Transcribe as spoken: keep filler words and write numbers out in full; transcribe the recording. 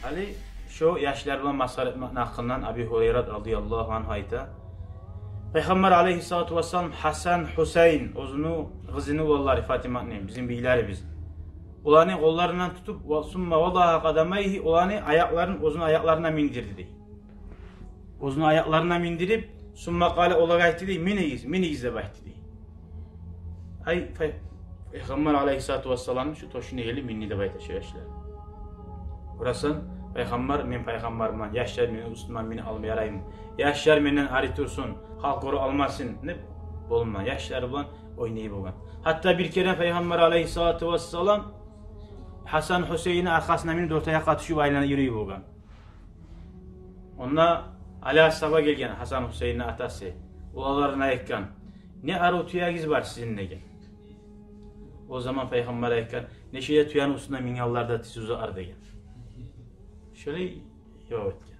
Гьали шо яшлар булан масхара этмекни гьакъындан Аби Гьурайрат радияллагьу ангьу айта: Пайхаммар алайгьиссалату вассалам Гьасан, Гьусейн, оьзюню къызыны уланлары Фатиматны, бизин бийлерибиз, оланы къолларындан тутуп, ва сумма вадаа къадамайгьи, оланы аякъларын оьзюню аякъларына миндирди дей. Оьзюню аякъларына миндирип, сумма къала, олагъа айтды дей: «Минигиз, минигиз», — деп айтды дей. Ай, пай-, Пайхаммар алайгьиссалату вассалам шу тёшюне гелип минди деп айта шо яшлар. Гёресен, Пайхаммар, мен Пайхаммарман, яшлар мени уьстюме минип алма яраймы? Яшлар менден ари турсун, халкъ гёре алмасын деп болма, яшлар булан ойнай болгъан. Гьатта бир керен Пайхаммар алайгьиссалату вассалам Гьасан, Гьусейнни аркъасына минип, дёрт аякъгъа тюшюп айлана юрюй болгъан. Онда Али асгьаба гелген, Гьасан, Гьусейнни атасы. Уланларына айтгъан: «Не арив тюегиз бар сизин?» — деген. О заман Пайхаммар айтгъан: «Нече де тюени уьстюне мингенлер де тиз узар», — деген. Шолай ёл этген.